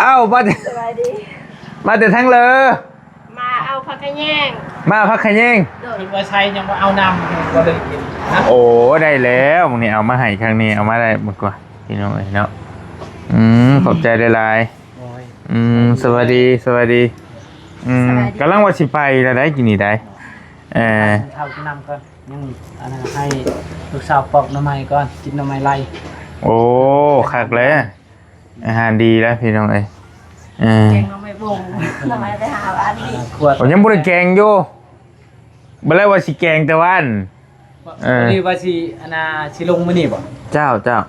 ອ້າວ ມາແຕ່ ສະບາຍດີ ມາແຕ່ທາງເລີ? ມາເອົາຜັກຂະແຍງ ມາເອົາຜັກຂະແຍງ. ໂດຍ ຄິດວ່າໃຊ້ຍັງບໍ່ເອົານຳ ກໍເລີຍກິນນະ. ໂອ້ ໄດ້ແລ້ວ ມື້ນີ້ເອົາມາໃຫ້ຄັ້ງນີ້ ເອົາມາໄດ້ໝົດກວ່າ ພີ່ນ້ອງເອີຍເນາະ. ອືມ ຂອບໃຈຫຼາຍໆ. ໂອ້ຍ ອືມ ສະບາຍດີ ສະບາຍດີ. ອືມ ສະບາຍດີ. ກຳລັງວ່າຊິໄປແລ້ວໄດ໋ ກິນນີ້ໄດ໋. ເອີ ເຂົ້າກິນນ້ຳກ່ອນ ຍັງອັນນັ້ນ ໃຫ້ລູກສາວປອກໜໍ່ໄມ້ກ່ອນ ກິນໜໍ່ໄມ້ໄລ່. ໂອ້ ຄັກແລ້ວ ອາຫານດີແລ້ວພີ່ນ້ອງເອີຍ. ເອີ ແກງໜໍ່ໄມ້ບົງ ໜໍ່ໄມ້ໄປຫາອັນນີ້ ຂວດ ໂອ້ ຍັງບໍ່ໄດ້ແກງຢູ່ ບໍ່ແລ້ວວ່າຊິແກງແຕ່ວ່າອັນ ເອີ ພໍດີວ່າຊິ ອັນນ່າ ຊິລົງມື້ນີ້ບໍ່? ເຈົ້າ ເຈົ້າ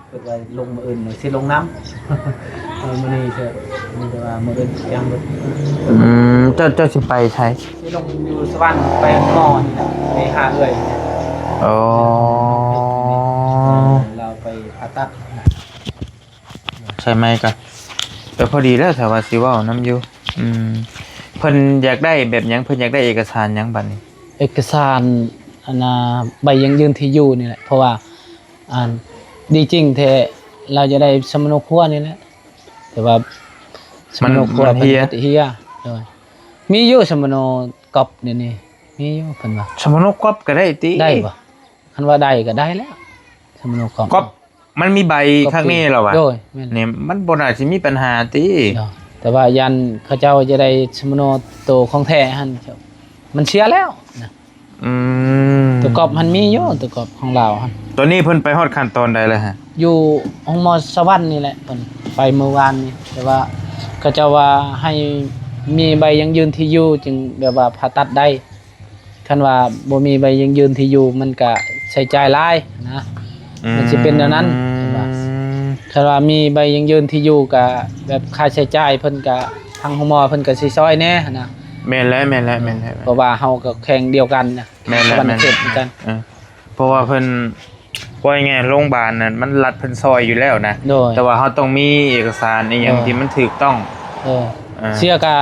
ເພິ່ນວ່າລົງມື້ອື່ນ ຊິລົງນຳ. ເອີ ມື້ນີ້ເທື່ອ ມີແຕ່ວ່າມື້ອື່ນຍັງ. ອືມ ເຈົ້າ ເຈົ້າຊິໄປໃສ? ຊິລົງຢູ່ສະຫວັນ ໄປໝໍນີ້ແຫຼະ ໄປຫາເອື້ອຍ. ອໍ ລາວໄປຜ່າຕັດ. ໃສ່ໄມກ່ອນ ເອີ ພໍດີແລ້ວ ຖ້າວ່າຊິເວົ້ານຳຢູ່. ອືມ ເພິ່ນຢາກໄດ້ແບບຫຍັງ? ເພິ່ນຢາກໄດ້ເອກະສານຫຍັງບັດນີ້? ເອກະສານ ອັນນ່າ ໃບຢັ້ງຢືນທີ່ຢູ່ນີ້ແຫຼະ ເພາະວ່າ ອັນ ດີຈິງແທ້ ລາວຈະໄດ້ສຳມະໂນຄົວນີ້ແຫຼະ ແຕ່ວ່າສຳມະໂນຄົວ ມັນ ເພິ່ນເຮັດເຮຍ. ໂດຍ ມີຢູ່ສຳມະໂນກອບ ດຽວນີ້ມີຢູ່ ເພິ່ນວ່າ. ສຳມະໂນກອບກໍໄດ້ຕິ? ໄດ້ບໍ່? ຄັນວ່າໄດ້ກໍໄດ້ແລ້ວ ສຳມະໂນກອບ ກອບ ມັນມີໃບ ກອບ ຄັກແນ່ແລ້ວວ່າ. ໂດຍ ແມ່ນ ນີ້ມັນບໍ່ໜ້າຊິມີປັນຫາຕິ. ໂດຍ ແຕ່ວ່າຢ້ານເຂົາເຈົ້າຈະໄດ້ສຳມະໂນໂຕຂອງແທ້ຫັ້ນ ມັນເສຍແລ້ວນະ. ອືມ ໂຕກອບຫັ້ນມີຢູ່ ໂຕກອບຂອງລາວຫັ້ນ. ຕອນນີ້ເພິ່ນໄປຮອດຂັ້ນຕອນໃດແລ້ວຮະ? ຢູ່ໂຮງໝໍສະຫວັນນີ້ແຫຼະ ເພິ່ນໄປມື້ວານນີ້ ແຕ່ວ່າເຂົາເຈົ້າວ່າໃຫ້ມີໃບຢັ້ງຢືນທີ່ຢູ່ ຈຶ່ງແບບວ່າຜ່າຕັດໄດ້. ຄັນວ່າບໍ່ມີໃບຢັ້ງຢືນທີ່ຢູ່ ມັນກະໃຊ້ຈ່າຍຫຼາຍນະ. ອືມ ມັນຊິເປັນແນວນັ້ນ ເພິ່ນວ່າ. ຄັນວ່າມີໃບຢັ້ງຢືນທີ່ຢູ່ ກະແບບຄ່າໃຊ້ຈ່າຍເພິ່ນກະ ທາງໂຮງໝໍເພິ່ນກະຊິຊ່ອຍແດ່ຫັ້ນນະ. ແມ່ນແຫຼະ ແມ່ນແຫຼະ ແມ່ນແຫຼະ ເພາະວ່າເຮົາກໍແຂວງດຽວກັນນະ ແມ່ນແຫຼະ ສະຫວັນນະເຂດຄືກັນ. ເອີ ເພາະວ່າເພິ່ນ ເວົ້າງ່າຍໆ ໂຮງບານນັ້ນມັນລັດເພິ່ນຊ່ອຍຢູ່ແລ້ວນະ. ໂດຍ ແຕ່ວ່າເຮົາຕ້ອງມີເອກະສານອີ່ຫຍັງ ເອີ ທີ່ມັນຖືກຕ້ອງ. ໂດຍ ເອີ ເສຍກະ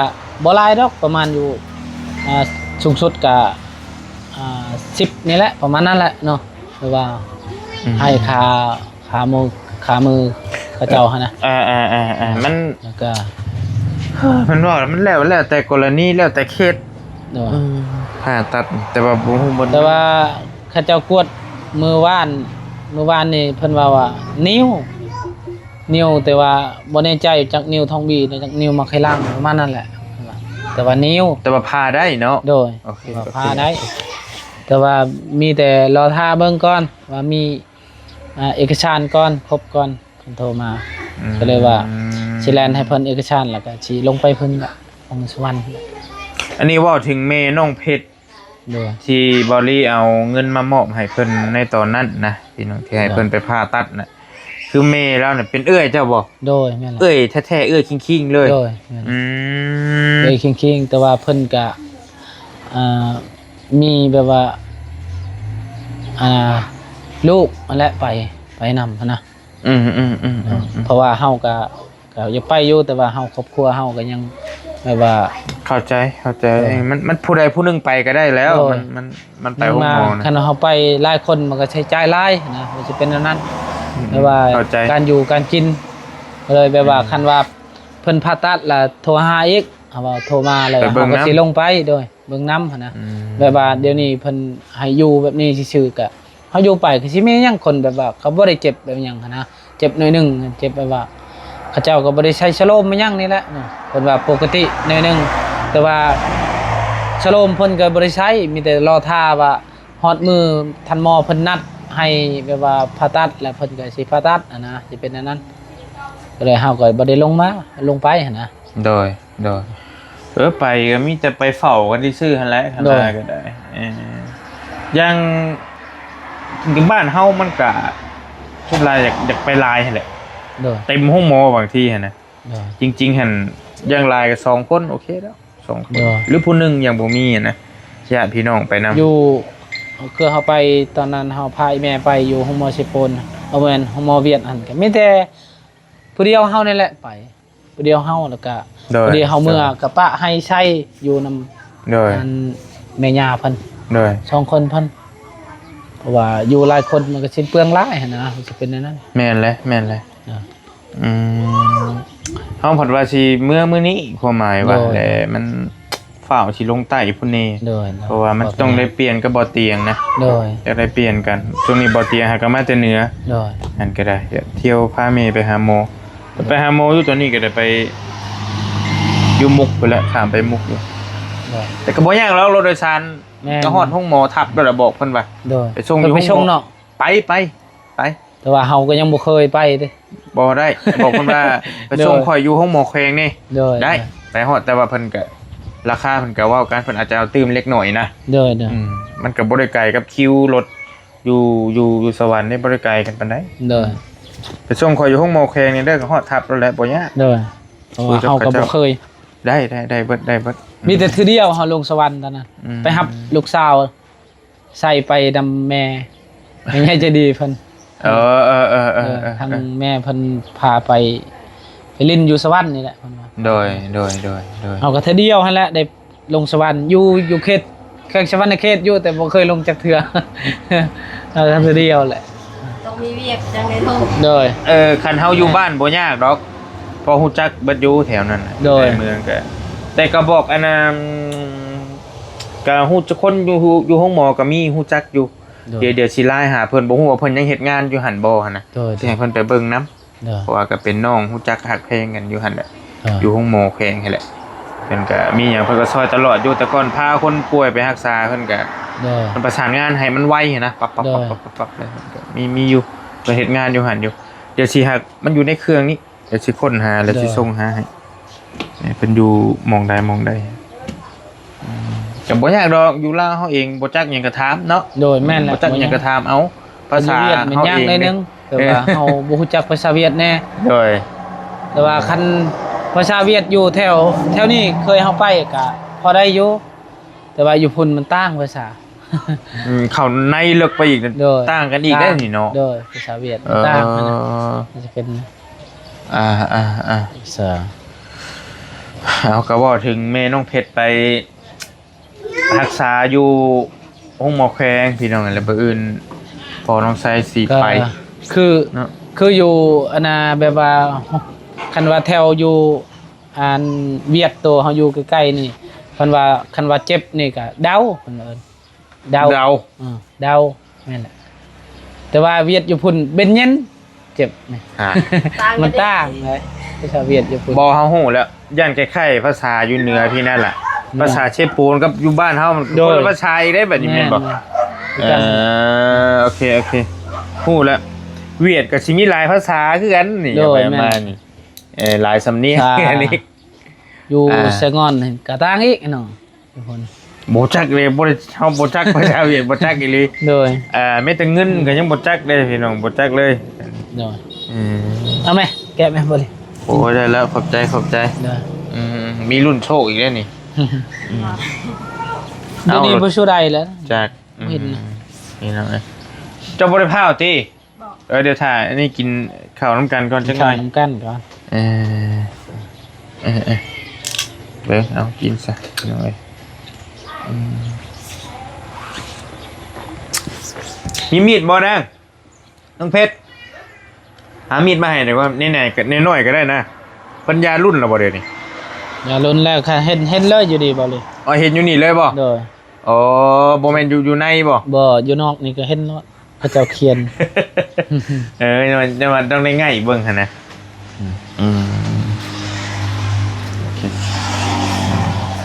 ບໍ່ຫຼາຍດອກ ປະມານຢູ່ ອ່າ ສູງສຸດກະ ອ່າ ສິບນີ້ແຫຼະ ປະມານນັ້ນແຫຼະເນາະ ຫຼືວ່າ ອືມ ໃຫ້ຄ່າ ຄ່າມື ຄ່າມືເຂົາເຈົ້າຫັ້ນນະ. ເອີ ເອີ ເອີ ເອີ ມັນ ແລ້ວກະ ມັນເວົ້າ ມັນແລ້ວ ແລ້ວແຕ່ກໍລະນີ ແລ້ວແຕ່ເຄສ. ໂດຍ ເອີ ຜ່າຕັດ ແຕ່ວ່າບໍ່ຮູ້ ແຕ່ວ່າເຂົາເຈົ້າກວດມື້ວານ ມື້ວານນີ້ເພິ່ນວ່າ ວ່ານິ້ວ ນິ້ວ ແຕ່ວ່າບໍ່ແນ່ໃຈຈັກນິ້ວທອງບີ ຈັກນິ້ວມັກໄຄລັງ ປະມານນັ້ນແຫຼະ ແຕ່ວ່ານິ້ວ ແຕ່ວ່າຜ່າໄດ້ເນາະ. ໂດຍ ໂອເຄ ແຕ່ວ່າ ໂອເຄ ຜ່າໄດ້ ໂອເຄ ແຕ່ວ່າມີແຕ່ລໍຖ້າເບິ່ງກ່ອນວ່າມີ ອ່າ ເອກະສານກ່ອນ ຄົບກ່ອນ ເພິ່ນໂທມາ. ອືມ ກໍເລີຍວ່າຊິແລ່ນໃຫ້ເພິ່ນເອກະສານ ແລ້ວກໍຊິລົງໄປເພິ່ນລະ ຂອງສະຫວັນ. ອັນນີ້ເວົ້າເຖິງແມ່ນ້ອງເພັດ ໂດຍ ທີ່ເບົາລີເອົາເງິນມາມອບໃຫ້ເພິ່ນໃນຕອນນັ້ນນະ ພີ່ນ້ອງ ທີ່ໃຫ້ເພິ່ນໄປຜ່າຕັດນະ. ຄືແມ່ລາວນະເປັນເອື້ອຍເຈົ້າບໍ່? ໂດຍ ແມ່ນແຫຼະ ເອື້ອຍແທ້ໆ ເອື້ອຍຄິງໆ ເລີຍ. ໂດຍ ແມ່ນ ອືມ ເອື້ອຍຄິງໆ ແຕ່ວ່າເພິ່ນກະ ອ່າ ມີແບບວ່າ ອ່າ ລູກຫັ້ນແຫຼະ ໄປ ໄປນຳຫັ້ນນະ. ອືມໆ ເພາະວ່າເຮົາກະ ກະຢາກໄປຢູ່ ແຕ່ວ່າເຮົາ ຄອບຄົວເຮົາກໍຍັງແບບວ່າ ເຂົ້າໃຈ ເຂົ້າໃຈ. ເອີ ມັນ ມັນຜູ້ໃດຜູ້ໜຶ່ງໄປກໍໄດ້ແລ້ວ. ໂດຍ ມັນ ມັນ ມັນໄປໂຮງໝໍນະ ຄັນເຮົາໄປຫຼາຍຄົນມັນກໍໃຊ້ຈ່າຍຫຼາຍນະ ມັນຊິເປັນແນວນັ້ນ. ອືມ ແຕ່ວ່າ ເຂົ້າໃຈ ການຢູ່ການກິນ ກໍເລີຍແບບວ່າ ອືມ ຄັນວ່າເພິ່ນຜ່າຕັດລະໂທຫາອີກ ເຮົາວ່າໂທມາແລ້ວ ເຮົາກໍຊິລົງໄປ ໂດຍ ເບິ່ງນຳຫັ້ນນະ. ອືມ ແບບວ່າດຽວນີ້ເພິ່ນໃຫ້ຢູ່ແບບນີ້ຊື່ໆ ກະ ເຮົາຢູ່ໄປກໍຊິມີຫຍັງ ຄົນແບບວ່າເຂົາບໍ່ໄດ້ເຈັບແບບຫຍັງຫັ້ນນະ ເຈັບໜ້ອຍໜຶ່ງ ເຈັບແບບວ່າ ເຂົາເຈົ້າກໍບໍ່ໄດ້ໃສ່ສະໂລມຫຍັງນີ້ແຫຼະເນາະ ເພິ່ນວ່າປົກກະຕິໜ້ອຍໜຶ່ງ. ແຕ່ວ່າສະໂລມເພິ່ນກໍບໍ່ໄດ້ໃສ່ ມີແຕ່ລໍຖ້າວ່າຮອດມື້ທ່ານໝໍເພິ່ນນັດໃຫ້ແບບວ່າຜ່າຕັດ ແລ້ວເພິ່ນກໍຊິຜ່າຕັດຫັ້ນນະ ຊິເປັນແນວນັ້ນ. ກໍເລີຍເຮົາກໍບໍ່ໄດ້ລົງມາ ລົງໄປຫັ້ນນະ. ໂດຍ ໂດຍ ເອີ ໄປກໍມີແຕ່ໄປເຝົ້າກັນຊື່ໆ ຫັ້ນແຫຼະ ຄັນວ່າກໍໄດ້. ເອີ ຢ່າງບ້ານເຮົາມັນກະສ່ວນຫຼາຍຢາກ ຢາກໄປຫຼາຍຫັ້ນແຫຼະ. ໂດຍ ເຕັມໂຮງໝໍບາງທີຫັ້ນນະ. ໂດຍ ຈິງໆ ຫັ້ນຢ່າງຫຼາຍກໍສອງຄົນໂອເຄແລ້ວ ສອງຄົນ ໂດຍ ຫຼືຜູ້ໜຶ່ງຍັງບໍ່ມີຫັ້ນນະ ຍາດພີ່ນ້ອງໄປນຳ. ຢູ່ ຄືເຮົາໄປຕອນນັ້ນ ເຮົາພາອີ່ແມ່ໄປຢູ່ໂຮງໝໍເຊໂປນ ບໍ່ແມ່ນ ໂຮງໝໍຫວຽດຫັ້ນ ກໍມີແຕ່ຜູ້ດຽວເຮົານີ້ແຫຼະໄປ. ຜູ້ດຽວເຮົາ ແລ້ວກະ ໂດຍ ຜູ້ດຽວເຮົາເມືອ ໂດຍ ກະປະໃຫ້ໃຊ້ຢູ່ນຳ ໂດຍ ອັນແມ່ຍ່າເພິ່ນ ໂດຍ ສອງຄົນເພິ່ນ ເພາະວ່າຢູ່ຫຼາຍຄົນມັນກໍສິ້ນເປືອງຫຼາຍຫັ້ນນະ ມັນຊິເປັນແນວນັ້ນ. ແມ່ນແຫຼະ ແມ່ນແຫຼະ ເອີ ອືມ ເຮົາພັດວ່າຊິເມືອມື້ນີ້ ຄວາມໝາຍວ່າ ໂດຍ ແລະ ມັນຟ້າວຊິລົງໃຕ້ພຸ້ນເດ ໂດຍ ເພາະວ່າມັນຕ້ອງໄດ້ປ່ຽນກັບບໍ່ຕຽງນະ ໂດຍ ຢາກໄດ້ປ່ຽນກັນ. ຊ່ວງນີ້ບໍ່ຕຽງຫາກໍມາແຕ່ເໜືອ ໂດຍ ນັ້ນກໍໄດ້ ທ່ຽວພາແມ່ໄປຫາໝໍ ໄປຫາໝໍຢູ່ ຕອນນີ້ກໍໄດ້ໄປຢູ່ມຸກພຸ້ນແຫຼະ ຂ້າມໄປມຸກຢູ່ ໂດຍ ແຕ່ກໍບໍ່ຍາກດອກ ລົດໂດຍສານ ແມ່ນ ກໍຮອດໂຮງໝໍທັບແລ້ວລະ ບອກເພິ່ນວ່າ ໂດຍ ໄປສົ່ງຢູ່ໂຮງໝໍ ໄປ ໄປ ໄປ ແຕ່ວ່າເຮົາກໍຍັງບໍ່ເຄີຍໄປເດ້ ບໍ່ໄດ້ ບອກເພິ່ນວ່າ ໄປສົ່ງ ໂດຍ ຂ້ອຍຢູ່ໂຮງໝໍແຂວງນີ້ ໂດຍ ໄດ້ ໄປຮອດ ແຕ່ວ່າເພິ່ນກໍ ລາຄາເພິ່ນກໍເວົ້າກັນ ເພິ່ນອາດຈະເອົາຕື່ມເລັກໜ້ອຍນະ ໂດຍ ໂດຍ ອືມ ມັນກໍບໍ່ໄດ້ໄກກັບຄິວລົດຢູ່ ຢູ່ ຢູ່ສະຫວັນເດ້ ບໍ່ໄດ້ໄກກັນປານໃດ ໂດຍ ໄປສົ່ງຂ້ອຍຢູ່ໂຮງໝໍແຂວງນີ້ເດີ ກໍຮອດທັບແລ້ວແຫຼະ ບໍ່ຍາກ ໂດຍ ເພາະວ່າເຮົາກໍບໍ່ເຄີຍ ໄດ້ ໄດ້ ໄດ້ເບິດ ໄດ້ເບິດ ອືມ ມີແຕ່ເທື່ອດຽວເຮົາລົງສະຫວັນຕອນນັ້ນ ອືມ ໄປຮັບລູກສາວ ໃສ່ໄປນຳແມ່ ແມ່ໃຫຍ່ໃຈດີເພິ່ນ ເອີ ເອີ ເອີ ເອີ ເອີ ທາງແມ່ເພິ່ນພາໄປ ໄປຫຼິ້ນຢູ່ສະຫວັນນີ້ແຫຼະເພິ່ນວ່າ ໂດຍ ໂດຍ ໂດຍ ໂດຍ ເຮົາກໍເທື່ອດຽວຫັ້ນແຫຼະ ໄດ້ລົງສະຫວັນ ຢູ່ ຢູ່ເຂດແຂວງສະຫວັນນະເຂດຢູ່ ແຕ່ບໍ່ເຄີຍລົງຈັກເທື່ອ ເຮົາເທື່ອດຽວແຫຼະ ຕ້ອງມີວຽກຈັ່ງໄດ້ລົງ ໂດຍ ເອີ ຄັນເຮົາຢູ່ ໂດຍ ບ້ານບໍ່ຍາກດອກ ເພາະຮູ້ຈັກເບິດຢູ່ແຖວນັ້ນນະ ໂດຍ ໃນເມືອງກໍ ແຕ່ກໍບອກອັນນ່າ ກໍຮູ້ຈັກຄົນຢູ່ ຢູ່ໂຮງໝໍກໍມີ ຮູ້ຈັກຢູ່ ໂດຍ ດຽວ ດຽວຊິໄລນ໌ຫາເພິ່ນ ບໍ່ຮູ້ວ່າເພິ່ນຍັງເຮັດງານຢູ່ຫັ້ນບໍ່ຫັ້ນນະ ໂດຍ ຊິໃຫ້ເພິ່ນໄປເບິ່ງນຳ ໂດຍ ເພາະວ່າກໍເປັນນ້ອງຮູ້ຈັກຮັກແພງກັນຢູ່ຫັ້ນແຫຼະ ໂດຍ ຢູ່ໂຮງໝໍແຂວງຫັ້ນແຫຼະ ເພິ່ນກໍມີຫຍັງເພິ່ນກໍຊ່ອຍຕະຫຼອດຢູ່ ແຕ່ກ່ອນພາຄົນປ່ວຍໄປຮັກສາ ເພິ່ນກໍ ໂດຍ ເພິ່ນປະສານງານໃຫ້ມັນໄວຫັ້ນນະ ປັບໆໆໆ ໂດຍ ເລີຍ ເພິ່ນກໍມີ ມີຢູ່ ເພິ່ນເຮັດງານຢູ່ຫັ້ນຢູ່ ດຽວຊິຫາ ມັນຢູ່ໃນເຄື່ອງນີ້ ດຽວຊິຄົ້ນຫາ ແລ້ວຊິ ໂດຍ ສົ່ງຫາໃຫ້ ໃຫ້ເພິ່ນຢູ່ໝ່ອງໃດໝ່ອງໃດ ອືມ ກໍບໍ່ຍາກດອກ ຢູ່ລາວເຮົາເອງ ບໍ່ຈັກຫຍັງກໍຖາມເນາະ ໂດຍ ແມ່ນແຫຼະ ບໍ່ຈັກຫຍັງກໍຖາມເອົາ ພາສາເຮົາເອງ ແຕ່ວ່າເຮົາບໍ່ຮູ້ຈັກພາສາຫວຽດແດ່ ໂດຍ ແຕ່ວ່າຄັນພາສາຫວຽດຢູ່ແຖວ ແຖວນີ້ເຄີຍເຮົາໄປກໍພໍໄດ້ຢູ່ ແຕ່ວ່າຢູ່ພຸ້ນມັນຕ່າງພາສາ ອືມ ເຂົ້າໃນເລິກໄປອີກ ໂດຍ ຕ່າງກັນອີກເດ້ນີ້ເນາະ ໂດຍ ພາສາຫວຽດ ເອີ ຕ່າງກັນນະ ມັນຈະເປັນ ອ່າ ອ່າ ອ່າ ສາ ເອົາ ກໍເວົ້າເຖິງແມ່ນ້ອງເພັດໄປຮັກສາຢູ່ໂຮງໝໍແຂວງ ພີ່ນ້ອງ ແລ້ວມື້ອື່ນພໍ່ນ້ອງໄຊຊິໄປ ກໍຄື ເນາະ ຄືຢູ່ອັນນ່າ ແບບວ່າ ຄັນວ່າແຖວຢູ່ອັນຫວຽດໂຕເຮົາຢູ່ໃກ້ໆນີ້ ເພິ່ນວ່າ ຄັນວ່າເຈັບນີ້ກໍເດົາ ເພິ່ນເອີ້ນ ເດົາ ເດົາ ເອີ ເດົາ ແມ່ນແຫຼະ ແຕ່ວ່າຫວຽດຢູ່ພຸ້ນເບັນເຢັນ ເຈັບນີ້ ອ່າ ມັນຕ່າງເລີຍ ພາສາຫວຽດຢູ່ພຸ້ນ ບໍ່ ເຮົາຮູ້ແລ້ວ ຢ້ານຄ້າຍໆພາສາຢູ່ເໜືອພີ້ນັ້ນລະ ໂດຍ ພາສາເຊໂປນກັບຢູ່ບ້ານເຮົາມັນ ໂດຍ ຄົນລະພາສາອີກເດ້ ບັດນີ້ແມ່ນບໍ່ ແມ່ນ ຄືກັນ ເອີ ໂອເຄ ໂອເຄ ຮູ້ແລ້ວ ຫວຽດກໍຊິມີຫຼາຍພາສາຄືກັນນີ້ ໂດຍ ໄປມານີ້ ເອີ ຫຼາຍສຳນຽງ ອ່າ ອັນນີ້ ຢູ່ ອ່າ ສະຫງອນກໍຕ່າງອີກເນາະ ທຸກຄົນ ບໍ່ຈັກເລີຍ ບໍ່ໄດ້ ເຮົາບໍ່ຈັກພາສາຫວຽດ ບໍ່ຈັກອີ່ຫຼີ ໂດຍ ເອີ ແມ້ແຕ່ເງິນກໍຍັງບໍ່ຈັກເດ້ພີ່ນ້ອງ ບໍ່ຈັກເລີຍ ໂດຍ ອືມ ເອົາແມະ ແກະແມະ ບໍ່ລີ ໂອ້ຍ ໄດ້ແລ້ວ ຂອບໃຈ ຂອບໃຈ ໂດຍ ອືມ ມີລຸ້ນໂຊກອີກແລ້ວນີ້ ອືມ ດຽວນີ້ບໍ່ຊູໄດ້ແລ້ວ ຈັກ ອືມ ເຫັນ ພີ່ນ້ອງເອີຍ ເຈົ້າບໍ່ໄດ້ພ້າວຕິ? ເອີ ດຽວຖ້າອັນນີ້ກິນເຂົ້ານຳກັນກ່ອນຈັກໜ້ອຍ ກິນເຂົ້ານຳກັນກ່ອນ ເອີ ເອີ ເອີ ເບິ່ງ ເອົາກິນຊະ ພີ່ນ້ອງເອີຍ ອືມ ມີມີດບໍ່ນາງ? ນ້ອງເພັດ ຫາມີດມາໃຫ້ໜ່ອຍວ່າ ໃນໆ ກໍ ນ້ອຍໆ ກໍໄດ້ນະ ເພິ່ນຢາລຸ້ນແລ້ວບໍ່ດຽວນີ້? ຢາລຸ້ນແລ້ວ ເຫັນ ເຫັນເລີຍຢູ່ນີ້ບໍ່ເລີຍ? ອໍ ເຫັນຢູ່ນີ້ເລີຍບໍ່? ໂດຍ ອໍ ບໍ່ແມ່ນຢູ່ ຢູ່ໃນບໍ່? ບໍ່ ຢູ່ນອກນີ້ກໍເຫັນໂລດ ເຂົາເຈົ້າຂຽນ ເອີ ແຕ່ວ່າ ແຕ່ວ່າຕ້ອງໄດ້ໄງເບິ່ງຫັ້ນນະ ອືມ ອືມ ໂອເຄ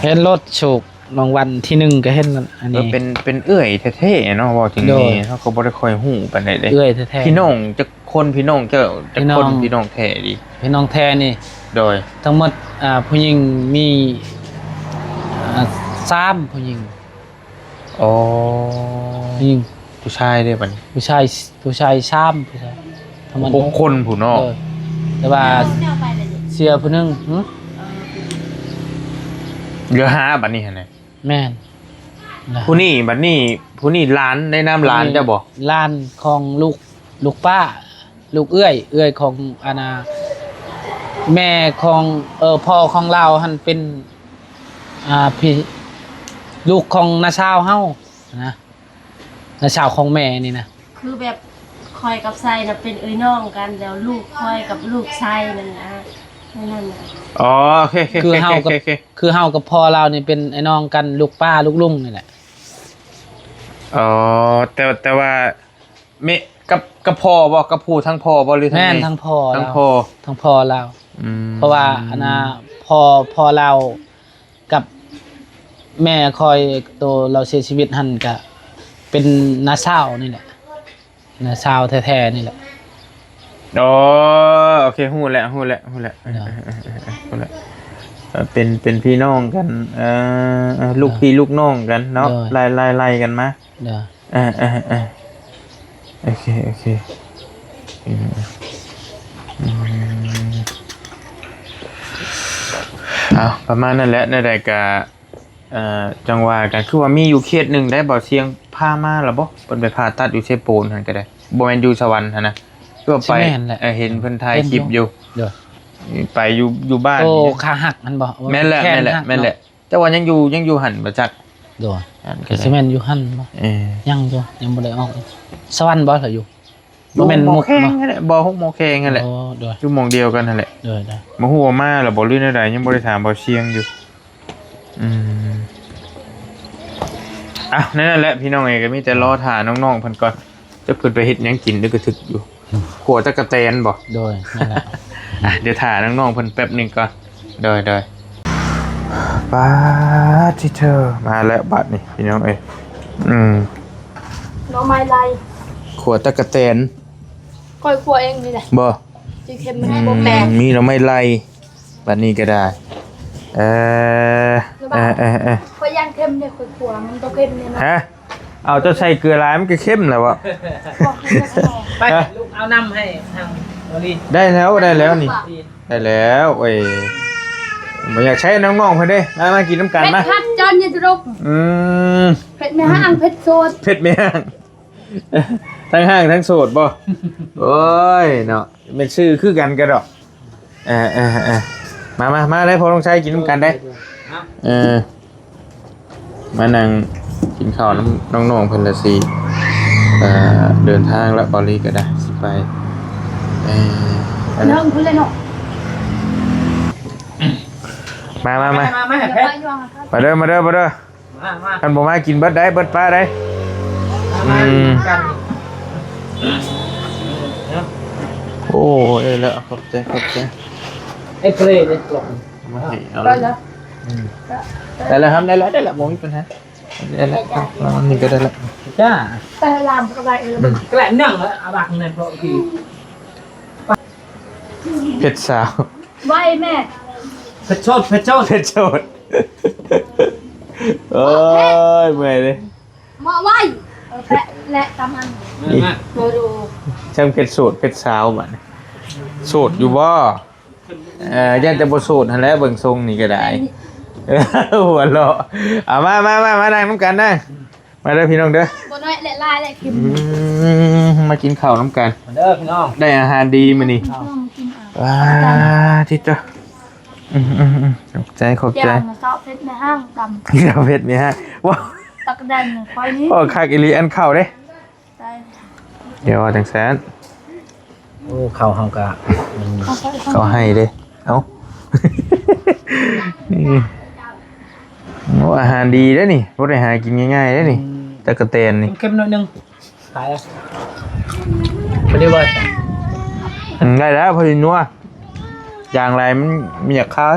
ເຫັນໂລດ ຖືກລາງວັນທີໜຶ່ງກໍເຫັນໂລດ ອັນນີ້ ເອີ ເປັນ ເປັນເອື້ອຍແທ້ໆເນາະ ເວົ້າເຖິງ ໂດຍ ນີ້ເຮົາກໍບໍ່ໄດ້ຄ່ອຍຮູ້ປານໃດເດ້ ເອື້ອຍແທ້ໆ ພີ່ນ້ອງຈັກຄົນ ພີ່ນ້ອງເຈົ້າຈັກຄົນ ພີ່ນ້ອງ ພີ່ນ້ອງແທ້ດີ ພີ່ນ້ອງແທ້ນີ້ ໂດຍ ທັງໝົດ ອ່າ ຜູ້ຍິງມີ ອ່າ ສາມ ຜູ້ຍິງ ອໍ ຍິງ ຜູ້ຊາຍເດ້ບັດນີ້ ຜູ້ຊາຍ ຜູ້ຊາຍສາມ ຜູ້ຊາຍ ທັງໝົດຫົກຄົນພຸ້ນເນາະ ໂດຍ ແຕ່ວ່າເສຍຜູ້ໜຶ່ງ ຫື ເຫຼືອຫ້າບັດນີ້ຫັ້ນນະ ແມ່ນ ຜູ້ນີ້ບັດນີ້ ຜູ້ນີ້ຫຼານ ໃນນາມຫຼານເຈົ້າບໍ່? ຫຼານຂອງລູກ ລູກປ້າ ລູກເອື້ອຍ ເອື້ອຍຂອງ ອັນນ່າ ແມ່ຂອງ ເອີ ພໍ່ຂອງລາວຫັ້ນເປັນ ອ່າ ພີ່ ລູກຂອງນ້າສາວເຮົານະ ນ້າສາວຂອງແມ່ນີ້ນະ ຄືແບບ ຂ ຂ້ອຍກັບໄຊນະເປັນເອື້ອຍນ້ອງກັນ ແລ້ວລູກຂ້ອຍກັບລູກໄຊນັ້ນນະ ແນວນັ້ນນະ. ອໍ ໂອເຄໆ ຄືເຮົາກັບ ໂອເຄໆ ຄືເຮົາກັບພໍ່ລາວນີ້ເປັນອ້າຍນ້ອງກັນ ລູກປ້າລູກລຸງນີ້ແຫຼະ. ອໍ ແຕ່ ແຕ່ວ່າ ແມ່ ກັບ ກັບພໍ່ບໍ່? ກັບຜູ້ທາງພໍ່ບໍ່ ຫຼືທາງແມ່? ແມ່ນ ທາງພໍ່ ທາງພໍ່ ທາງພໍ່ລາວ. ອືມ ເພາະວ່າອັນນ່າ ພໍ່ ພໍ່ລາວກັບແມ່ຂ້ອຍ ໂຕລາວເສຍຊີວິດຫັ້ນກະເປັນນ້າສາວນີ້ແຫຼະ ນ້າສາວແທ້ໆນີ້ແຫຼະ. ອໍ ໂອເຄ ຮູ້ແລ້ວ ຮູ້ແລ້ວ ຮູ້ແລ້ວ ເອີ ເອີ ເອີ ເອີ ຮູ້ແລ້ວ ເອີ ເປັນ ເປັນພີ່ນ້ອງກັນ ເອີ ເອີ ລູກພີ່ລູກນ້ອງກັນເນາະ ໄລ່ ໄລ່ ໄລ່ກັນມາ. ເອີ ເອີ ເອີ ເອີ ໂອເຄ ໂອເຄ ອືມ ອືມ ເອົາ ປະມານນັ້ນແຫຼະ ແນວໃດກະ ເອີ ຈັ່ງວ່າກັນ ຄືວ່າມີຢູ່ເຂດໜຶ່ງໄດ໋ ບ່າວຊຽງພາມາລະບໍ່? ເພິ່ນໄປຜ່າຕັດຢູ່ເຊໂປນຫັ້ນກະໄດ້ ບໍ່ແມ່ນຢູ່ສະຫວັນຫັ້ນນະ ຄືວ່າໄປ ຊິແມ່ນແຫຼະ ເອີ ເຫັນເພິ່ນຖ່າຍຄລິບຢູ່ ໂດຍ ໄປຢູ່ ຢູ່ບ້ານ ໂຕຂາຫັກຫັ້ນບໍ່? ແມ່ນແຫຼະ ແມ່ນແຫຼະ ແມ່ນແຫຼະ ເນາະ ແຕ່ວ່າຍັງຢູ່ ຍັງຢູ່ຫັ້ນບໍ່ຈັກ ໂດຍ ອັນ ກະຊິແມ່ນຢູ່ຫັ້ນບໍ່? ເອີ ຍັງຢູ່ ຍັງບໍ່ໄດ້ອອກ ສະຫວັນບໍ່ລະຢູ່? ຢູ່ ບໍ່ແມ່ນໝໍແຂງຫັ້ນແຫຼະ ບໍ່ ຫົກໝໍແຂງຫັ້ນແຫຼະ ໂອ້ ໂດຍ ຢູ່ໝ່ອງດຽວກັນຫັ້ນແຫຼະ ໂດຍ ໂດຍ ບໍ່ຮູ້ວ່າມາລະບໍ່ ຫຼືແນວໃດ ຍັງບໍ່ໄດ້ຖາມບ່າວຊຽງຢູ່. ອືມ ເອົາ ແນວນັ້ນແຫຼະພີ່ນ້ອງເອີຍ ກະມີແຕ່ລໍຖ້ານ້ອງໆເພິ່ນກ່ອນ ຈັກເພິ່ນໄປເຮັດຫຍັງກິນ ຫຼືກະຖືກຢູ່ ອືມ ຂົ້ວຕັກກະແຕນບໍ່? ໂດຍ ນັ້ນແຫຼະ ອ່ະ ດຽວຖ້ານ້ອງໆເພິ່ນແປັບໜຶ່ງກ່ອນ ໂດຍ ໂດຍ ປາດທິເທີ ມາແລ້ວບາດນີ້ພີ່ນ້ອງເອີຍ ອືມ ໜໍ່ໄມ້ໄລ່ ຂົ້ວຕັກກະແຕນ ຂ້ອຍຂົ້ວເອງນີ້ແຫຼະ ບໍ່ ຊິເຄັມ ອືມ ບໍ່ແປງ ມີໜໍ່ໄມ້ໄລ່ ບາດນີ້ກະໄດ້ ເອີ ເອີ ເອີ ຂ້ອຍຢ້ານເຄັມເດ້ ຂ້ອຍຂົ້ວມັນຕ້ອງເຄັມແນ່ນອນ ຮະ ເອົາ ເຈົ້າໃສ່ເກືອຫຼາຍມັນກະເຄັມແລ້ວເວາະ ໄປ ລູກເອົານ້ຳໃຫ້ທາງບໍລີ ໄດ້ແລ້ວ ໄດ້ແລ້ວນີ້ ໄດ້ແລ້ວ ໂອ້ຍ ບໍ່ຢາກໃຊ້ນ້ອງໆເພິ່ນເດ້ ມາ ມາກິນນຳກັນມາ ເຜັດຄັກຈອນເຢັນຕະລົກ ອືມ ເຜັດແມ່ຮ້າງ ເຜັດໂສດ ເຜັດແມ່ຮ້າງ ທັງຮ້າງທັງໂສດບໍ່? ໂອ້ຍເນາະ ແມ່ນຊື່ຄືກັນກະດອກ ເອີ ເອີ ເອີ ມາ ມາ ມາໄດ້ ພໍ່ທອງໄຊ ກິນນຳກັນໄດ້ ເອີ ມານັ່ງກິນເຂົ້ານຳນ້ອງໆເພິ່ນລະຊິ ເອີ ເດີນທາງລະ ເບົາລີກະໄດ້ ຊິໄປ ເອີ ເດີນພຸ້ນເລີຍເນາະ ມາ ມາ ມາ ມາ ມາ ມາເດີ ມາເດີ ມາເດີ. ມາ ມາ ຄັນບໍ່ມາກິນເບິດໄດ໋ ເບິດປາໄດ໋ ມາ ອືມ ກິນກັນ ໂອ້ຍ ເອີ ແລ້ວ ຂອບໃຈ ຂອບໃຈ ເອັກເຣເດ້ ມາໃຫ້ເອົາ ໄດ້ແລ້ວ ອືມ ໄດ້ແລ້ວ ໄດ້ແລ້ວ ໄດ້ແລ້ວ ບໍ່ມີປັນຫາ ໄດ້ແລ້ວ ເອົາ ເອົາ ນີ້ກະໄດ້ແລ້ວ ຈ້າ ໄປລາມກະໄດ້ ອືມ ກະໄດ້ໜັງລະ ອາບັກນັ້ນ ເພາະທີ່ ເຜັດສາວ ໄວແມ່ ເຜັດໂຊດ ເຜັດໂຊດ ເຜັດໂຊດ ໂອ້ຍ ເມື່ອຍເດ້ ເໝາະໄວ ເອີ ແປະແລະຕຳອັນ ມາ ມາ ໂດ ໂດ ຈັ່ງເຜັດໂສດເຜັດສາວບາດນີ້ ໂສດຢູ່ບໍ່? ເອີ ຢ້ານແຕ່ບໍ່ໂສດຫັ້ນແຫຼະ ເບິ່ງຊົງນີ້ກະໄດ້ ຫົວເລາະ ເອົາ ມາ ມາ ມາ ມານັ່ງນຳກັນນະ. ມາເດີພີ່ນ້ອງເດີ ບໍ່ນ້ອຍແລະຫຼາຍແລະເຄັມ ອືມ ມາກິນເຂົ້ານຳກັນ ມາເດີພີ່ນ້ອງ ໄດ້ອາຫານດີມື້ນີ້ ເອົາ ວ້າ ທິດເດີ ອືມ ອືມ ອືມ ຂອບໃຈ ຂອບໃຈ ແຈ່ວເຜັດແມ່ຮ້າງຕຳ ແຈ່ວເຜັດແມ່ຮ້າງ ວ້າ ຕັກແດງຂ້ອຍນີ້ ໂອ້ ຄັກອີ່ຫຼີ ອັນເຂົ້າເດ້ ໄດ້ ດຽວວ່າຈັ່ງຊັ້ນ ໂອ້ ເຂົ້າເຮົາກະ ເຂົ້າໃຫ້ເດ້ ເອົ້າ ໂອ້ ອາຫານດີເດ້ນີ້ ບໍ່ໄດ້ຫາກິນງ່າຍໆເດ້ນີ້ ອືມ ຕັກກະແຕນນີ້ ເຄັມໜ້ອຍໜຶ່ງ ຂາຍ ພໍດີບໍ່? ອືມ ໄດ້ແລ້ວ ພໍດີນົວ ຢ່າງຫຼາຍມັນ ມັນຢາກຄາຍ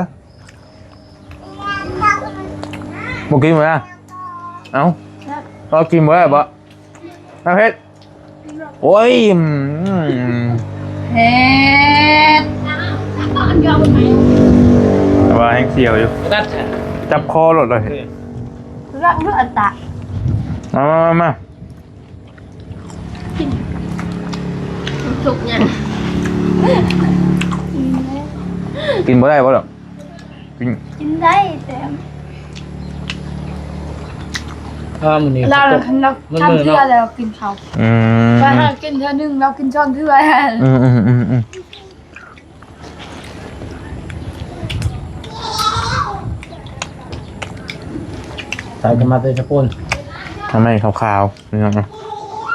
ບໍ່ກິນບໍ່ລະ ເອົ້າ ລອງກິນບໍ່ໄດ້ບໍ່? ນ້ຳເຜັດ ໂອ້ຍ ອືມ ເຜັດ ແຕ່ວ່າແຮງສຽວຢູ່ ຈັບຄໍໂລດເລີຍ ລັກເລືອດຕະ ມາ ມາ ມາ ມາ ສຸກຍັງ ກິນບໍ່ໄດ້ບໍ່ດອກ? ກິນ ກິນໄດ້ແຕ່ ເພາະວ່າມື້ນີ້ ລາວ ລາວ ສາມເທື່ອແລ້ວກິນເຂົ້າ ອືມ ວ່າຫາກິນເທື່ອໜຶ່ງ ລາວກິນສອງເທື່ອ ອືມ ອືມ ອືມ ອືມ ໃສ່ກັນມາແຕ່ສະໂປນ ທຳໄມຂາວໆ ພີ່ນ້ອງເນາະ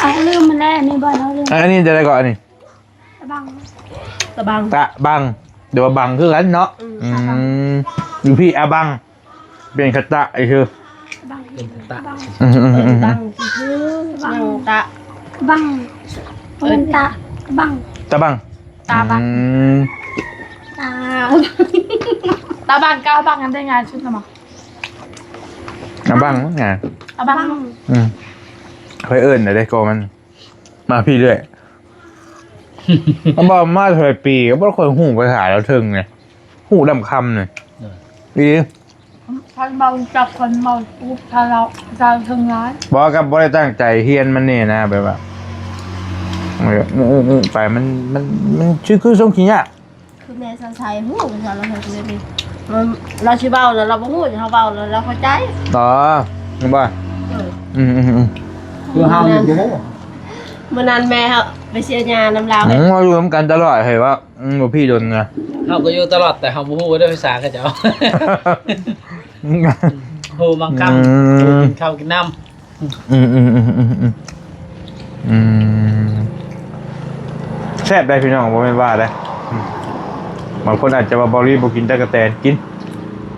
ເອົາ ລືມມັນແລ້ວ ອັນນີ້ບໍ່ເຮົາລືມ. ອັນນີ້ຈະໄດ້ກໍອັນນີ້ ຕະບັງ ຕະບັງ ຕະບັງ ຫຼືວ່າບັງຄືກັນເນາະ. ອືມ ອືມ ຢູ່ພີ້ອາບັງ ເປັນຄະຕະອີກຄື ຕະບັງ ເປັນຄະຕະ ບັງ ອືມໆໆໆ ເອີ້ນບັງຄື ບັງ ຍັງຕະ ບັງ ເອີ້ນຕະ ບັງ ຕະບັງ ຕາບັງ ອືມ ຕາ ຕາບັງກັບອາບັງ ອັນໃດງ່າຍສຸດລະບໍ? ອາບັງມັນງ່າຍ ອາບັງ ອືມ ຂ້ອຍເອີ້ນໄດ້ກໍມັນ ມາພີ້ເລື້ອຍ ມັນບອກມາເທົ່າໃດປີ ກໍບໍ່ຄ່ອຍຮູ້ພາສາລາວເທິງນີ້ ຮູ້ດຳຄຳນີ້ ເອີ ອີ່ ຄັນເວົ້າຈັກຄົນເວົ້າອຸບ ຖ້າລາວ ລາວເທິງຫຼາຍ ບໍ່ ກໍບໍ່ໄດ້ຕັ້ງໃຈຮຽນມັນນີ້ນະ ແບບວ່າ ອື ອື ອື ໄປ ມັນ ມັນ ມັນຄື ຄືຊົງຂີ້ຍາກ ຄືແມ່ສາວໄຊຮູ້ພາສາລາວເທິງນີ້ ລາວຊິເວົ້າແລ້ວລາວບໍ່ຮູ້ ເຮົາເວົ້າແລ້ວລາວເຂົ້າໃຈ ອໍ ແມ່ນບໍ່? ເອີ ອືມໆໆ ຄືເຮົານີ້ບໍ່ຮູ້ ມື້ນັ້ນແມ່ເຮົາໄປເສຍຫຍ້ານຳລາວ ອືມ ເຮົາຢູ່ນຳກັນຕະຫຼອດ ເຫັນວ່າ ອືມ ບໍ່ພີ້ດົນນະ ເຮົາກໍຢູ່ຕະຫຼອດ ແຕ່ເຮົາບໍ່ຮູ້ເດີພາສາເຂົາເຈົ້າ ຮູ້ບາງຄຳ ອືມ ຮູ້ກິນເຂົ້າກິນນ້ຳ ອືມໆໆໆໆ ອືມ ແຊບໄດ໋ພີ່ນ້ອງ ບໍ່ແມ່ນວ່າໄດ໋ ອືມ ບາງຄົນອາດຈະວ່າ ເບົາລີບໍ່ກິນຕະກະແຕນ ກິນ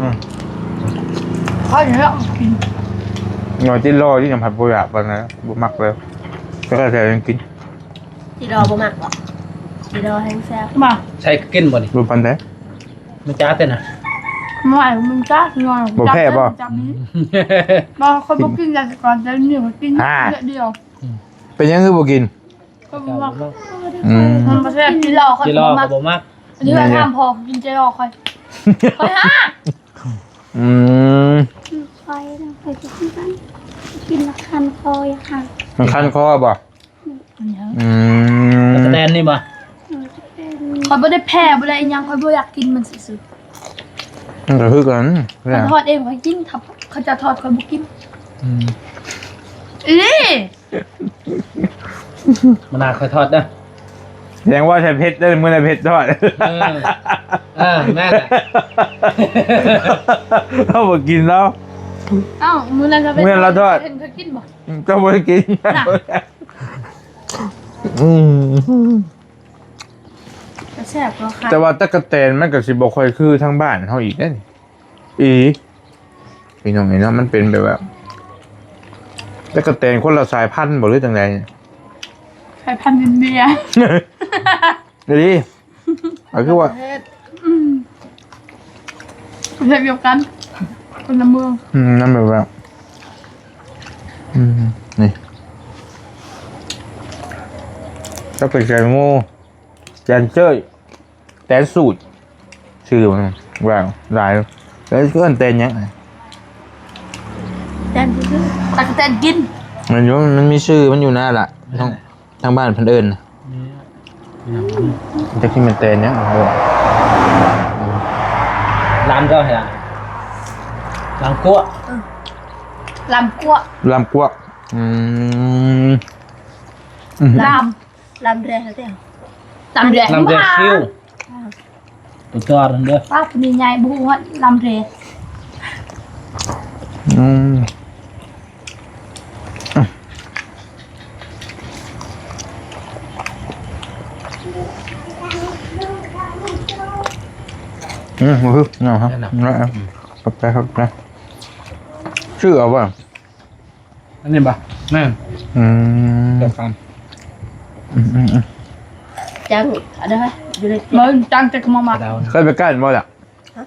ອືມ ຂ້ອຍນີ້ລະກິນ ໜ້ອຍຕິດລໍຢູ່ ຍັງພັດບໍ່ຢາກປານໃດ ບໍ່ມັກເລີຍ ຕະກະແຕນຍັງກິນ ຕິດລໍບໍ່ມັກບໍ? ຕິດລໍແຮງແຊບ ມາ ໃສ່ກິນບໍ່ນີ້? ບໍ່ປານໃດ ມັນຈ້າແຕ່ນະ ບໍ່ ມັນຈ້າໜ້ອຍ ບໍ່ແພ້ບໍ່? ຈັບນີ້ ອືມ ບໍ່ ຂ້ອຍບໍ່ກິນຢາກະແຕນ ແຕ່ນີ້ຂ້ອຍກິນ ອ່າ ເທື່ອດຽວ ເປັນຫຍັງຄືບໍ່ກິນ? ຂ້ອຍບໍ່ມັກ ອືມ ມັນບໍ່ແຊບ ກິນແລ້ວຂ້ອຍ ກິນແລ້ວກໍບໍ່ມັກ ອັນນີ້ຂ້ອຍຖາມພໍ່ ກິນແຈ່ວຂ້ອຍ ຂ້ອຍຫາ ອືມ ຂ້ອຍນະ ຂ້ອຍກິນ ກິນແລ້ວຄັນຄໍ ຢາກຫາ ມັນຄັນຄໍບໍ່? ອືມ ຕະກະແຕນນີ້ບໍ່? ເອີ ຕະກະແຕນນີ້ ຂ້ອຍບໍ່ໄດ້ແພ້ ບໍ່ໄດ້ອີ່ຫຍັງ ຂ້ອຍບໍ່ຢາກກິນມັນຊື່ໆ ມັນກໍຄືກັນ ຄັນທອດເອງຂ້ອຍກິນ ຖ້າເຂົາເຈົ້າທອດຂ້ອຍບໍ່ກິນ ອືມ ອີ່ ມື້ໜ້າຂ້ອຍທອດເດີ ແສດງວ່າໃສ່ເຜັດເດີ ມື້ໜ້າເຜັດທອດ ເອີ ເອີ ແມ່ນແຫຼະ ເຮົາບໍ່ກິນແລ້ວ ເອົ້າ ມື້ນັ້ນລາວເຮັດ ມື້ນັ້ນລາວທອດ ເຫັນເຂົາກິນບໍ່? ເຈົ້າບໍ່ໄດ້ກິນ ນະ ອືມ ກໍແຊບເນາະ ແຕ່ວ່າຕະກະແຕນມັນກໍຊິບໍ່ຄ່ອຍຄືທາງບ້ານເຮົາອີກເດ້ນີ້ ອີ ພີ່ນ້ອງເອີຍເນາະ ມັນເປັນແບບວ່າ ຕະກະແຕນຄົນລະສາຍພັນບໍ່ ຫຼືຈັ່ງໃດ? ສາຍພັນອິນເດຍ ອີ່ຫຼີ ກໍຄືວ່າ ປະເທດ ອືມ ປະເທດດຽວກັນ ຄົນລະເມືອງ ອືມ ນັ້ນແບບວ່າ ອືມ ນີ້ ຈັກເປັນແຕງໂມ ແຕນເຈີຍ ແຕນສູດ ຊື່ມັນວ່າຫຼາຍ ແລ້ວເອີ້ນແຕນຫຍັງ? ແຕນຄື ຕັກກະແຕນກິນ ແມ່ນຢູ່ ມັນມີຊື່ມັນຢູ່ນະລະ ທາງ ທາງບ້ານເພິ່ນເອີ້ນນະ ຈັກຊິແມ່ນແຕນຫຍັງ ລາມກໍໃຫ້ລາມ ລາມກົວ ເອີ ລາມກົວ ລາມກົວ ອືມ ລາມ ລຳແຣເດ້ ລຳແຣ ລຳແຣຄິວ ອ່າ ຕົວຈອດນັ້ນເດີ ປ້າຜູ້ນີ້ໃຫຍ່ບໍ່ຮູ້ຮອດລຳແຣ ອືມ ອືມ ບໍ່ຄືເນາະ ແມ່ນນະ ຂອບໃຈ ຂອບໃຈ ຊື້ເອົາບໍ່? ອັນນີ້ບໍ່? ແມ່ນ ອືມ ດຽວກັນ ອືມໆໆ ຈັງ ອັນນັ້ນ ຢູ່ໃນ ບໍ່ ຈັງແຕ່ກໍມາ ເຄີຍໄປກ້ານບໍ່ລະ? ຮະ?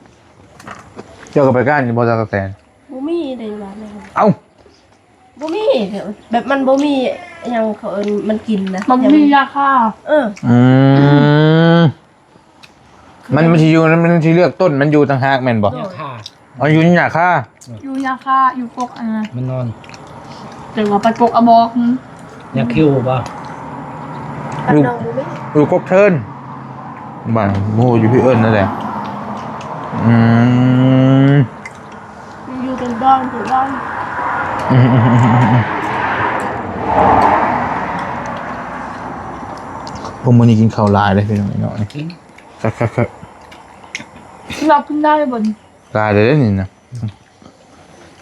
ເຈົ້າກໍໄປກ້ານຢູ່ບໍ່ ຕັກກະແຕນ? ບໍ່ມີເດ້ວ່າແມ່ນ ເອົ້າ ບໍ່ມີ ແບບມັນບໍ່ມີຫຍັງ ເຂົາເອີ້ນມັນກິນນະ ມັນບໍ່ມີຢາຂ້າ ເອີ ອືມ ມັນ ມັນຊິຢູ່ ມັນຊິເລືອກຕົ້ນ ມັນຢູ່ຕ່າງຫາກແມ່ນບໍ່? ໂດຍ ຫຍ້າຄາ ອໍ ຢູ່ຫຍ້າຄາ ຢູ່ຫຍ້າຄາ ຢູ່ກົກ ອ່າ ມັນນອນ ແຕ່ວ່າໄປກົກອະບອກ ຫຍ້າຄິວບໍ່? ຢູ່ ຢູ່ກົກເທີນ ບ້ານ ບໍ່ຮູ້ຢູ່ພີ້ເອີ້ນແນວໃດ ອືມ ຢູ່ເປັນບ້ານ ເປັນບ້ານ ອືມ ໂອ້ ມື້ນີ້ກິນເຂົ້າຫຼາຍເດ້ພີ່ນ້ອງເນາະ ກິນ ຄັກໆໆ ເຮົາກິນໄດ້ບໍ່ນີ້? ຫຼາຍເດ້ນີ້ນະ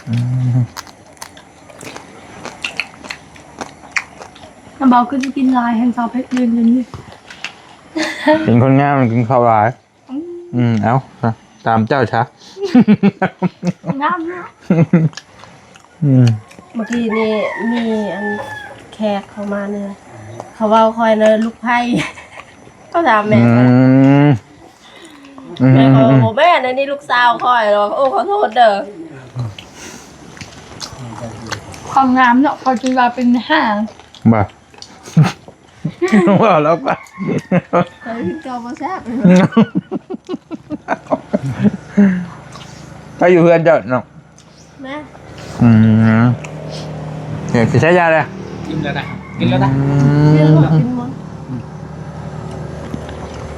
ອືມ ອືມ. ນ້ຳເບົາຄືຊິກິນຫຼາຍ ແຮ່ງສາວເພັດຢືນຢູ່ນີ້ ເປັນຄົນງາມກິນເຂົ້າຫຼາຍ. ອືມ ເອົ້າ ຕາມເຈົ້າຊະ ງາມເນາະ. ອືມ ເມື່ອກີ້ນີ້ມີອັນແຂກເຂົ້າມາເນາະ ເຂົາເວົ້າຂ້ອຍນະລູກໃຜ ເຂົາຖາມແມ່ຂ້ອຍ ອືມ ແມ່ຂ້ອຍວ່າ ອືມ ບໍ່ແມ່ນ ອັນນີ້ລູກສາວຂ້ອຍ ແລ້ວວ່າ ໂອ້ ຂໍໂທດເດີ ຄວາມງາມເນາະ ເຂົາຈຶ່ງວ່າເປັນຫ້າງ ບໍ່ ວ່າແລ້ວກໍ ເຂົາກິນເຂົ້າບໍ່ແຊບ ໄປຢູ່ເຮືອນເຈົ້າເນາະ ແມ່ ອືມ ເອີ ຊິໃຊ້ຢາແລ້ວ ກິນແລ້ວນະ ກິນແລ້ວນະ ອືມ ກິນແລ້ວ ກິນໝົດ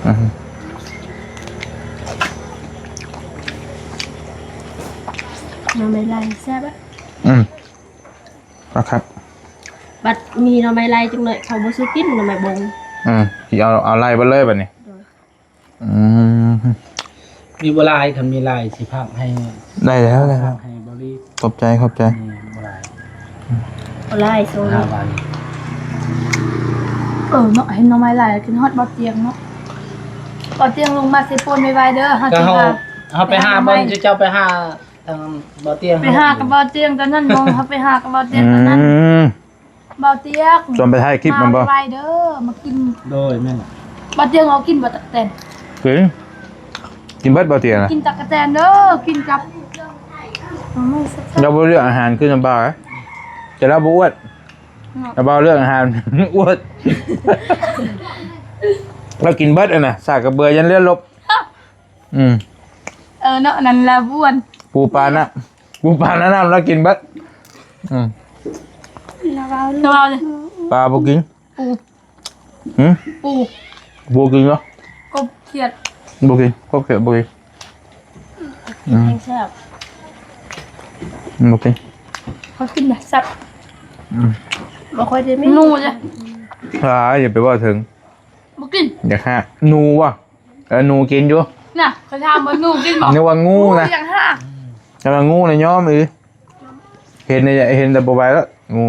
ອືມ ໜໍ່ໄມ້ໄລ່ແຊບອະ ອືມ ເອົາຄັບ ບັດມີໜໍ່ໄມ້ໄລ່ຈັກໜ້ອຍ ເຂົາບໍ່ສູ້ກິນໜໍ່ໄມ້ບົງ ອືມ ຊິເອົາ ເອົາໄລ່ເບິດເລີຍບັດນີ້ ໂດຍ ອືມ ມີບໍ່ຫຼາຍ ຄັນມີຫຼາຍຊິພາກໃຫ້ ໄດ້ແລ້ວ ໄດ້ແລ້ວ ໃຫ້ບໍ່ລີ ຂອບໃຈ ຂອບໃຈ ອືມ ບໍ່ຫຼາຍ ບໍ່ຫຼາຍ ໂຊ ຫ້າບາດ ເອີເນາະ ເຫັນໜໍ່ໄມ້ຫຼາຍ ຄິດຮອດບໍ່ຕຽງເນາະ ບໍ່ຕຽງລົງມາເຊໂປນໄວໆເດີ ເຮົາຊິຫາ ເຮົາໄປຫາບ່ອນ ເຈົ້າໄປຫາ ທາງເບົາຕຽງ ໄປຫາກັບເບົາຕຽງຕອນນັ້ນ ເຮົາໄປຫາກັບເບົາຕຽງຕອນນັ້ນ ອືມ ເບົາຕຽງ ຊວນໄປຖ່າຍຄລິບແມ່ນບໍ່ ມາໄວໆເດີ ມາກິນ ໂດຍ ແມ່ນ ເບົາຕຽງເອົາກິນບໍ່ຕັກແຕນ ກິນ ກິນເບິດເບົາຕຽງນະ ກິນຕັກກະແຕນເດີ ກິນກັບ ລາວບໍ່ເລືອກອາຫານຄືນ້ຳບ່າວ ແຕ່ລາວບໍ່ອ້ວນ ເນາະ ນ້ຳບ່າວເລືອກອາຫານ ອ້ວນ ລາວກິນເບິດຫັ້ນນະ ສາກກະເບືອຍັນເລືອດລົບ ອືມ ເອີເນາະ ອັນນັ້ນລະບ້ວນ ປູປານະ ປູປານະນ້ຳລະກິນເບິດ ອືມ ລະເວົ້າ ລະເວົ້າເລີຍ ປາບໍ່ກິນ ປູ ຫື ປູ ບໍ່ກິນເນາະ ກົບຂຽດ ບໍ່ກິນ ກົບຂຽດບໍ່ກິນ ອືມ ແຊບ ບໍ່ກິນ ເຂົາກິນນະແຊບ ອືມ ບໍ່ຄ່ອຍໄດ້ມີ ໜູເດ້ ອ່າ ຢ່າໄປເວົ້າເຖິງ ບໍ່ກິນ ຢາກຫາ ໜູຫວາ ເອີ ໜູກິນຢູ່ ນະ ເຂົາຖາມວ່າໜູກິນບໍ່ ນຶກວ່າງູນະ ໂອ້ຍ ຢາກຫາ ແຕ່ວ່າງູນະຍອມອີ່ຫຼີ ເຫັນ ເຫັນແຕ່ບໍ່ໄຫວແລ້ວ ງູ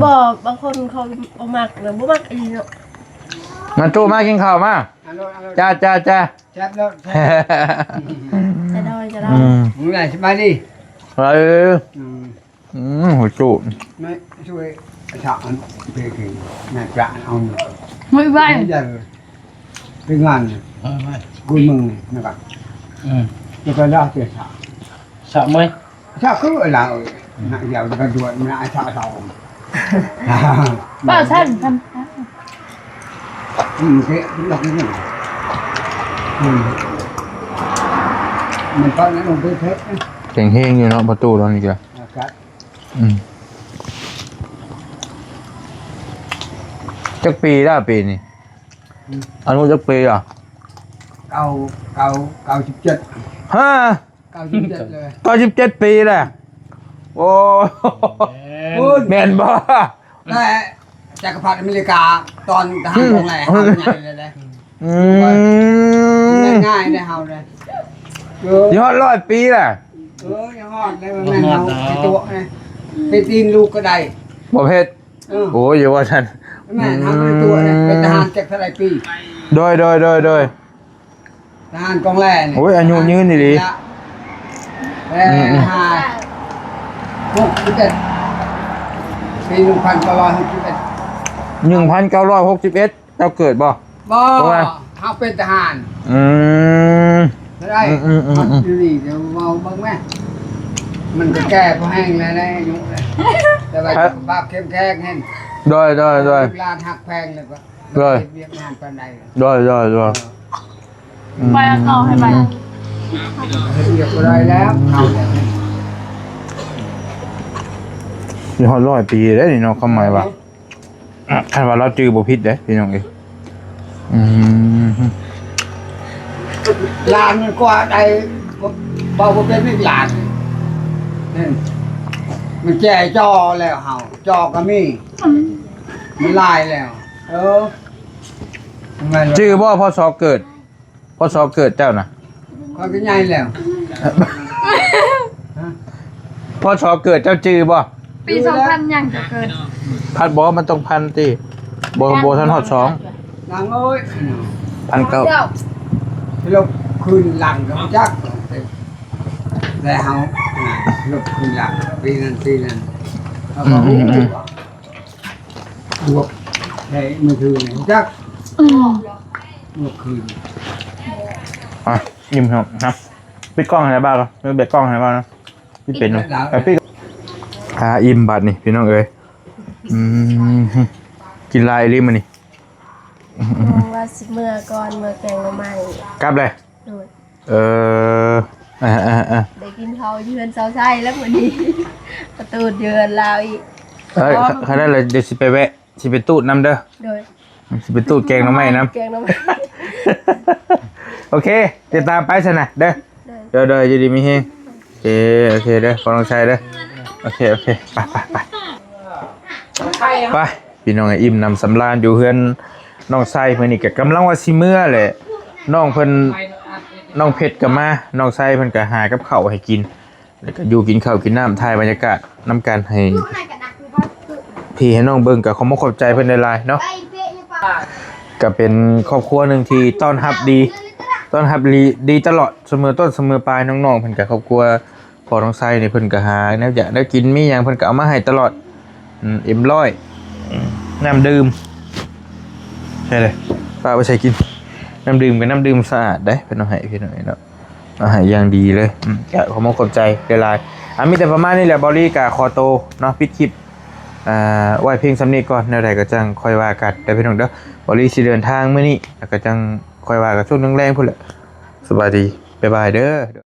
ບໍ່ ບາງຄົນເຂົາບໍ່ມັກນະ ບໍ່ມັກອີ່ຫຼີເນາະ ມາຕູ້ ມາກິນເຂົ້າມາ ເອົາໂລດ ເອົາໂລດ ຈ້າ ຈ້າ ຈ້າ ແຊບໂລດ ແຊບ ຈະດອຍ ຈະດອຍ ອືມ ມື້ໃດສະບາຍດີ ເອີ ອືມ ອືມ ຫົວຈຸ ແມ່ຊ່ວຍສະອັນເພກິນ ແມ່ຈະເອົາ ມື້ໄວ ເປັນງານ ເອີ ໄວ ກຸນເມືອງນີ້ນະ ອືມ ແລ້ວກໍລາວເສຍສະ ສະເມື່ອຍ ສະຄືລາວ ນະ ຢາວກະດວນ ນະ ສະສອງ ປ້າຊັ້ນ ອືມ ເພ ລັກນີ້ ອືມ ມັນກໍນັ້ນລົງໄປເພ ແຂງແຮງຢູ່ເນາະ ປະຕູເນາະ ນີ້ກະ ອາກາດ ອືມ ຈັກປີແລ້ວປີນີ້? ອືມ ອາຍຸຈັກປີລະ? ເກົ້າ ເກົ້າ ເກົ້າສິບເຈັດ ຮະ? ເກົ້າສິບເຈັດເລີຍ ເກົ້າສິບເຈັດປີແລ້ວ ໂອ້ ແມ່ນ ແມ່ນບໍ່? ແຕ່ຈັກກະພັດອາເມລິກາ ຕອນທະຫານ ອືມ ຂອງແລເຮົາໃຫຍ່ເລີຍເດ້ ອືມ ງ່າຍໆເດ້ເຮົາເດ້ ເອີ ຊິຮອດຮ້ອຍປີແລ້ວ ເອີ ຊິຮອດແລ້ວ ແມ່ນເຮົາ ຮອດແລ້ວ ໄປຕົວະ ໄປຕີນລູກກໍໄດ້ ບໍ່ເຮັດ ເອີ ໂອ້ຍ ຢ່າວ່າຊັ້ນ ແມ່ນ ເຮົາບໍ່ໄດ້ຕົວະເດ້ ອືມ ເປັນທະຫານຈັກເທົ່າໃດປີ ໂດຍ ໂດຍ ໂດຍ ໂດຍ ທະຫານກອງແລນີ້ ໂອ້ຍ ອາຍຸຍືນອີ່ຫຼີ ແລ ອືມໆ ຫ້າ ຫົກສິບເອັດ ປີໜຶ່ງພັນເກົ້າຮ້ອຍຫົກສິບເອັດ ໜຶ່ງພັນເກົ້າຮ້ອຍຫົກສິບເອັດ ເຈົ້າເກີດບໍ່? ບໍ່ ເຮົາເປັນທະຫານ ອືມ ໄດ້ ອືມໆໆໆ ຢູ່ນີ້ ດຽວເວົ້າເບິ່ງແມ້ ມັນກໍແກ່ພໍແຮງແລ້ວ ອາຍຸແລ້ວ ແຕ່ວ່າສຸຂະພາບເຂັ້ມແຂງແຮງ ໂດຍ ໂດຍ ໂດຍ ລູກຫຼານຮັກແພງ ແລ້ວກໍ ໂດຍ ເຮັດວຽກງານປານໃດ ໂດຍ ໂດຍ ໂດຍ ເອີ ອືມ ໄປເອົາເຂົ້າໃຫ້ໃໝ່ ເຮັດວຽກບໍ່ໄດ້ແລ້ວ ເຖົ້າແລ້ວ ຊິຮອດຮ້ອຍປີແລ້ວນີ້ເນາະ ຄວາມໝາຍວ່າ ຄັນວ່າລາວຈື່ບໍ່ຜິດເດ້ພີ່ນ້ອງເອີຍ ອືມ ຫຼານມັນກວ່າໄດ້ ເວົ້າບໍ່ເປັນອີກຫຼານ ເຫັນ ມັນແກ່ຈໍ່ແລ້ວເຮົາ ຈໍ່ກໍມີ ມັນຫຼາຍແລ້ວ ເອີ ຈື່ບໍ່ ພໍ ພໍ ເກີດ ພໍ ເກີດເຈົ້ານະ? ຂ້ອຍກໍໃຫຍ່ແລ້ວ ພໍ ເກີດເຈົ້າຈື່ບໍ່? ປີສອງພັນຫຍັງເຈົ້າເກີດ? ພັນບໍ່ ມັນຕ້ອງພັນຕິ ບໍ່ ບໍ່ທັນຮອດສອງ ນາງເອີຍ ພັນເກົ້າ ລົບຄືນຫຼັງກໍຈັກ ແລ້ວເຮົາລົບຄືນຫຼັງ ປີນັ້ນປີນັ້ນ ເຮົາກໍຮູ້ວ່າ ອືມ ບວກໃນມືຖືນີ້ຈັກ ອືມ ບວກຄືນ ອ່ະ ອີ່ມແລ້ວນະ ປິດກ້ອງໃຫ້ບ່າວ ປິດກ້ອງໃຫ້ບ່າວນະ ປິດເປັນ ປິດແລ້ວ ເອີ ປິດ ອ່າ ອີ່ມບາດນີ້ ພີ່ນ້ອງເອີຍ ອືມ ກິນຫຼາຍອີ່ຫຼີມື້ນີ້ ອືມ ວ່າຊິເມືອກ່ອນ ເມືອແກງໜໍ່ໄມ້ ກັບເລີຍ ໂດຍ ເອີ ອ່າໆໆ ໄດ້ກິນເຂົ້າຢູ່ເຮືອນສາວໄຊແລ້ວມື້ນີ້ ປະຕູດຢູ່ເຮືອນລາວອີກ ເອີ ຄັນນັ້ນລະ ດຽວຊິໄປແວະ ຊິໄປຕູດນຳເດີ ໂດຍ ຊິໄປຕູດແກງໜໍ່ໄມ້ນຳ ແກງໜໍ່ໄມ້ ໂອເຄ ຕິດຕາມໄປຊັ້ນນະເດີ ໂດຍ ໂດຍ ຢູ່ດີມີແຮງ ໂອເຄ ໂອເຄເດີ ພໍ່ນ້ອງຊາຍເດີ ໂອເຄ ໂອເຄ ໄປ ໄປ ໄປ ໄປ ພີ່ນ້ອງ ອີ່ມໜຳສຳລານຢູ່ເຮືອນນ້ອງຊາຍ ມື້ນີ້ກໍກຳລັງວ່າຊິເມືອແຫຼະ ນ້ອງເພິ່ນ ນ້ອງເພັດກໍມາ ນ້ອງຊາຍເພິ່ນກໍຫາກັບເຂົ້າໃຫ້ກິນ ແລ້ວກໍຢູ່ກິນເຂົ້າກິນນ້ຳ ຖ່າຍບັນຍາກາດນຳກັນໃຫ້ພີ່ໃຫ້ນ້ອງເບິ່ງ ກໍຂໍຂອບໃຈເພິ່ນຫຼາຍໆເນາະ ກໍເປັນຄອບຄົວໜຶ່ງທີ່ຕ້ອນຮັບດີ ຕ້ອນຮັບດີ ດີຕະຫຼອດ ສະເໝີຕົ້ນສະເໝີປາຍ ນ້ອງໆເພິ່ນກໍ ຄອບຄົວພໍ່ນ້ອງໄຊນີ້ ເພິ່ນກໍຫາແນວຢາກແນວກິນ ມີຫຍັງເພິ່ນກໍເອົາມາໃຫ້ຕະຫຼອດ ອືມ ເອັມຮ້ອຍ ອືມ ນ້ຳດື່ມ ໃຊ່ເລີຍ ປາໄປໃສ່ກິນ ນ້ຳດື່ມກໍນ້ຳດື່ມສະອາດເດ້ ເພິ່ນເອົາໃຫ້ພີ່ນ້ອງເນາະ ເອົາໃຫ້ຢ່າງດີເລີຍ ອືມ ກໍຂໍຂອບໃຈຫຼາຍໆ ອ່າ ມີແຕ່ປະມານນີ້ແຫຼະ ເບົາລີກໍຂໍໂຕເນາະ ປິດຄລິບ ອ່າ ໄວ້ພຽງສ່ຳນີ້ກ່ອນ ແນວໃດກໍຈັ່ງຄ່ອຍວ່າກັນເດີພີ່ນ້ອງເດີ ເບົາລີຊິເດີນທາງມື້ນີ້ ແລ້ວກໍຈັ່ງຄ່ອຍວ່າກັນຊ່ວງແລງໆພຸ້ນແຫຼະ ສະບາຍດີ ບາຍບາຍເດີ.